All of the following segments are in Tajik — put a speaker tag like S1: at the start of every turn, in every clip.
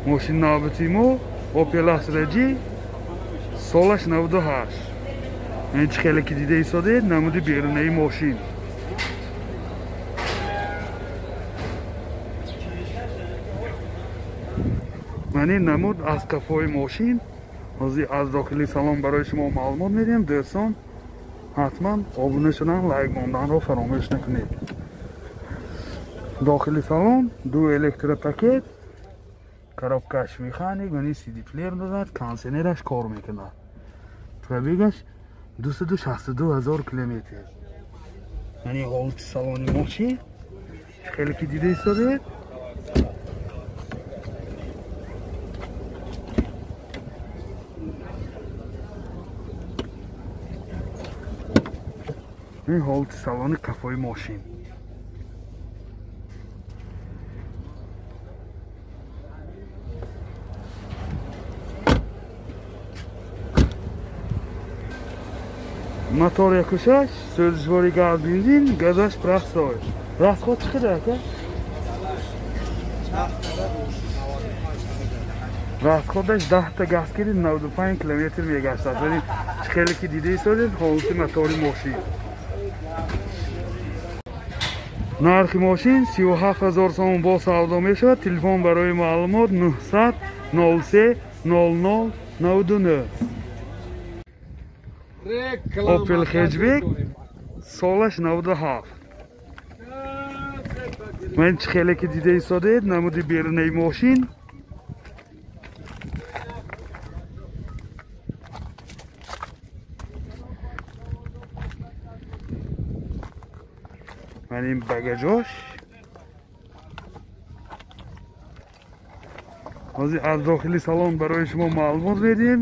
S1: Мошин навбати мо Opel Astra G, солаш 98. Ин чӣ хеле ки дида истодед, намуди берунаи мошин. Ман ин намуд аз қафои мошин. Ҳозир аз дохили салон барои шумо маълумот медиҳем. Дӯстон, ҳатман обуна шудан, лайк монданро фаромӯш накунед. Дохили салон ду электропакет, коробкаш механик, мани CD плеер дорад, кондиционераш кор мекунад. Пробегаш 262 ҳазор километр. Мани ҳолати салони мошин хеле ки дида истодед. Ин ҳолати салони қафои мошин. Мотор 1.6, сӯзишвори газ, бензин, газаш простой. Расход чӣ қадар ака? Расходаш 10 та газ кири 95 километр мегаштад. Яъне чӣ хеле ки дида истодед, ҳолати мотори мошин. Нархи мошин 37 ҳазор сомон бо савдо мешавад. Телефон барои маълумот 900 03 00 99. Opel Hatchback, солаш 97. Ман чӣ хеле ки дида истодед, намуди берунаи мошин. Ман ин багажош. Ҳозир аз дохили салон барои шумо маълумот медиҳем.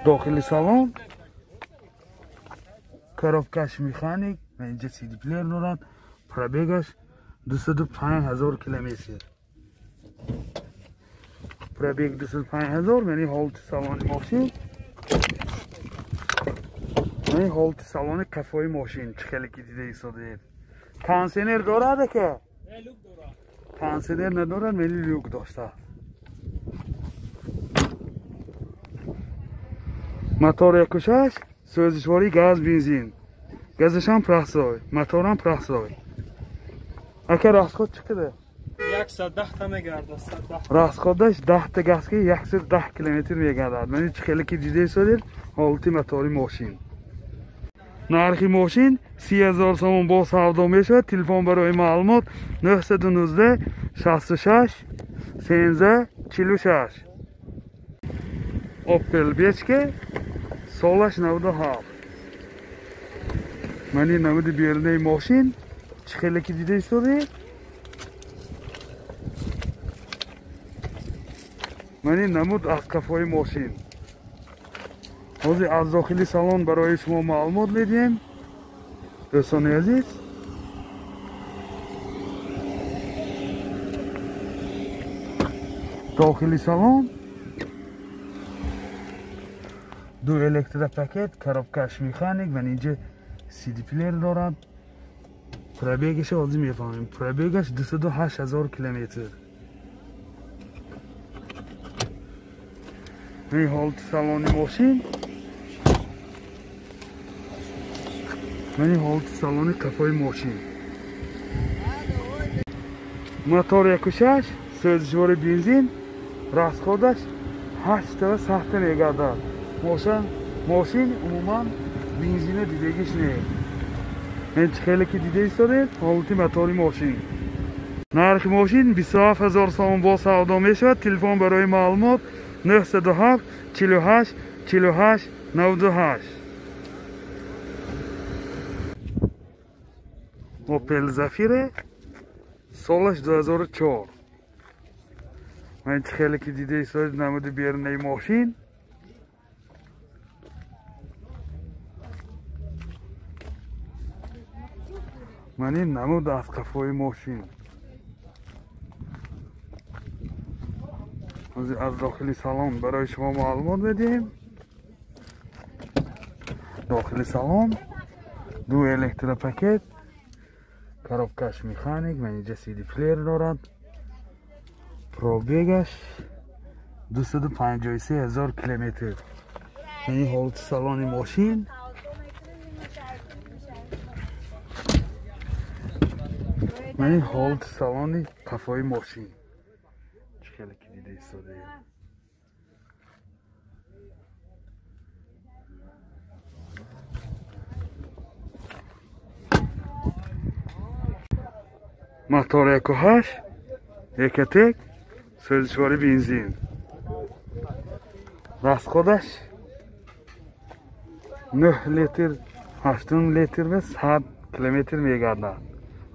S1: Дохили салон коробкаш механик, инҷа CD плеер дорад, пробегаш 205 ҳазор километр. Пробег 205 ҳазор, яъне ҳолати салони мошин. Яъне ҳолати салони қафои мошин чӣ хеле ки дида истодед. Кондиционер дорад ака? Кондиционер надорад, вале люк дошта. Мотор 1.6, сӯзишворӣ газ, бензин. Газашам простой, моторам простой. Ака, расход чӣ қадар?
S2: 110 та мегардад, 110.
S1: Расходаш 10 та газ ки 110 километр мегардад. Мани чӣ хеле ки дида истодед, ҳолати мотори мошин. Нархи мошин 30 ҳазор сомон бо савдо мешавад. Телефон барои маълумот 919 66 13 46. Opel Vectra, солаш 97. Мани намуди берунаи мошин чӣ хеле ки дида истодед. Мани намуд аз қафои мошин. Ҳозир аз дохили салон барои шумо маълумот медиҳем. Дӯстони азиз, дохили салон ду электропакет, коробкаш механик ва инҷа CD плеер дорад. Пробегаш ҳозир мефаҳмем. Пробегаш 208 ҳазор километр. Ин ҳолати салони мошин. Мани ҳолати салони қафои мошин. Мотор 1.6, сӯзишвори бензин, расходаш 8 та сахта мегардад. Мошин умуман бензина дидагиш не. Ин чӣ хеле ки дида истодед, ҳолати мотори мошин. Нархи мошин 27 ҳазор сомон бо савдо мешавад. Телефон барои маълумот 907 48 48 98. Opel Zafira, солаш 2004. Ман чӣ хеле ки дида истодед, намуди берунаи мошин. Ман ин намуд аз қафои мошин. Аз дохили салон барои шумо маълумот медиҳем. Дохили салон ду электропакет, коробкаш механик, ва инҷа CD плеер дорад. Пробегаш 253 ҳазор километр. Ин ҳолати салони мошин. Ман ин ҳолати салони қафои мошин. Чӣ хеле ки дида истодаем. Мотор 1.8 Ecotec, сӯзишвори бензин. Расходаш 9 литр, 8 литр ва 100 километр мегардад.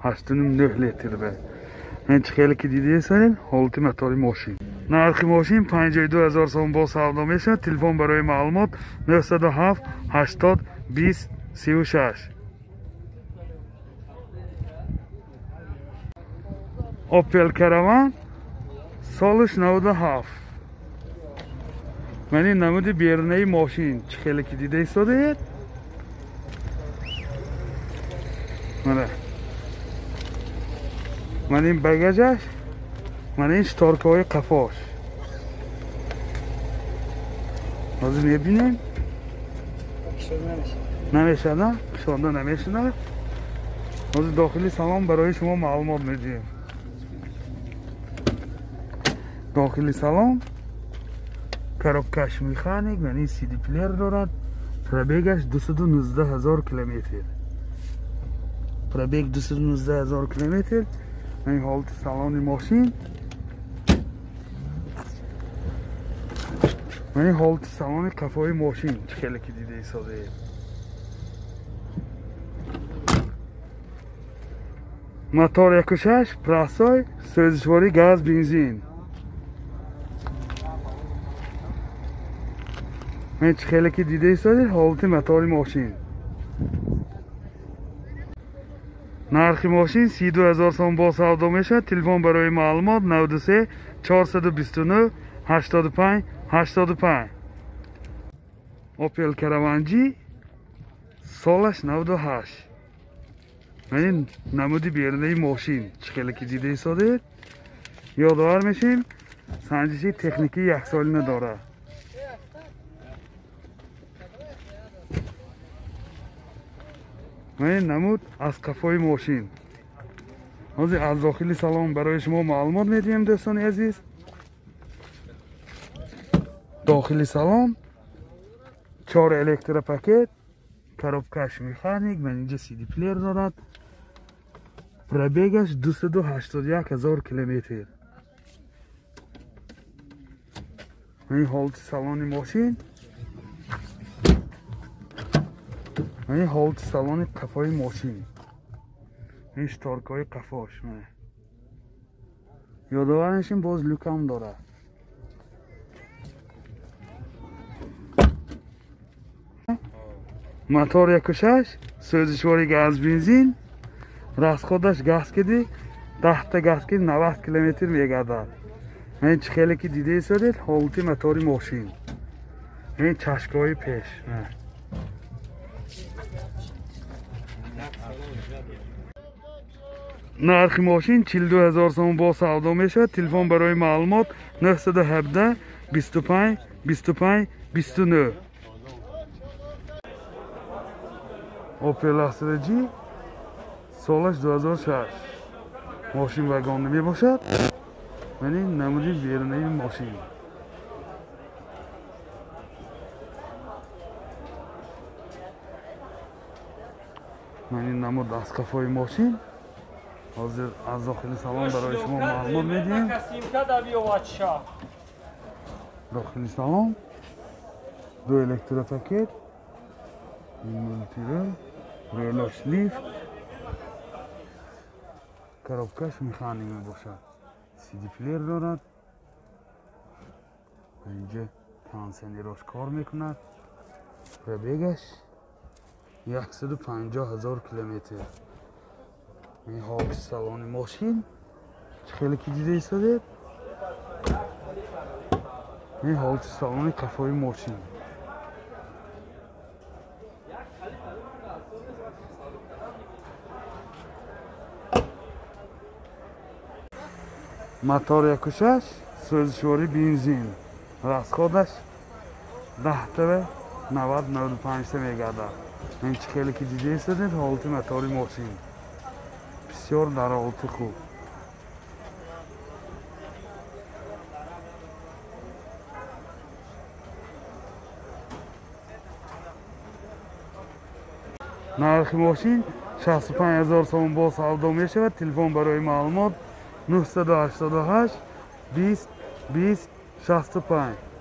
S1: 8.9 литр ва. Ин чӣ хеле ки дидаед, ҳолати мотори мошин. Нархи мошин 52 ҳазор сом бо савдо мешавад. Телефон барои маълумот 907 80 20 36. Opel Caravan солаш 97. Ман ин намуди берунаи мошин чӣ хеле ки дида истодаед. Ман ин багажаш, ман ин шторкаҳои қафош. Ҳозир мебинем. Намешавад, на? Кушода намешавад. Ҳозир дохили салон барои шумо маълумот медиҳем. Дохили салон коробкаш механик, ман ин CD плеер дорад. Пробегаш 219 ҳазор километр. Пробег 219 ҳазор километр. Ин ҳолати салони мошин. Ман ин ҳолати салони қафои мошин чӣ хеле ки дида истодаед. Мотор 1.6 прасой, сӯзишвори газ, бензин. Ман чӣ хеле ки дида истодаед ҳолати мотори мошин. Нархи мошин 32 ҳазор сом бо савдо мешавад. Телефон барои маълумот 93 429 85 85. Opel Caravan G солаш 98. Ман ин намуди берунаи мошин чӣ хеле ки дида истодаед. Ёдовар мешем, санҷиши техникии яксолина дорад. Ман ин намуд аз қафои мошин. Ҳозир аз дохили салон барои шумо маълумот медиҳем, дӯстони азиз. Дохили салон 4 электропакет, коробкаш механик, ман инҷа CD плеер дорад. Пробегаш 281 ҳазор километр. Ин ҳолати салони мошин. Ин ҳолати салони қафои мошин. Ин шторкаҳои қафош. Ёдовар мешем, боз люкам дорад. Мотор 1.6, сӯзишвори газ, бензин. Расходаш газ киди 10 та газ киди 90 километр мегардад. Ин чӣ хеле ки дида истодед ҳолати мотори мошин. Ин чашкаҳои пеш. Нархи мошин 42 ҳазор сом бо савдо мешавад. Телефон барои маълумот 917 25 25 29. Opel Astra G солаш 2006. Мошин вагонӣ мебошад. Ман ин намуди берунаи мошин. Ман ин намуд аз қафои мошин. Ҳозир аз дохили салон барои шумо маълумот медиҳем. Дохили салон ду электропакет, мультирул, релош лифт, коробкаш механик мебошад. CD плеер дорад. Инҷа кондиционерош кор мекунад. Пробегаш 150 ҳазор километр. Ин ҳолати салони мошин чӣ хеле ки дида истодед. Ин ҳолати салони қафои мошин. Мотор 1.6, сӯзишворӣ бензин. Расходаш 10 90-95 мегардад. Ин чӣ хеле ки дидед, ҳолати мотори мошин бисёр дар ҳолати хуб. Нархи мошин 65 000 сомон бо савдо мешавад. Телефон барои маълумот 988 20 20 65.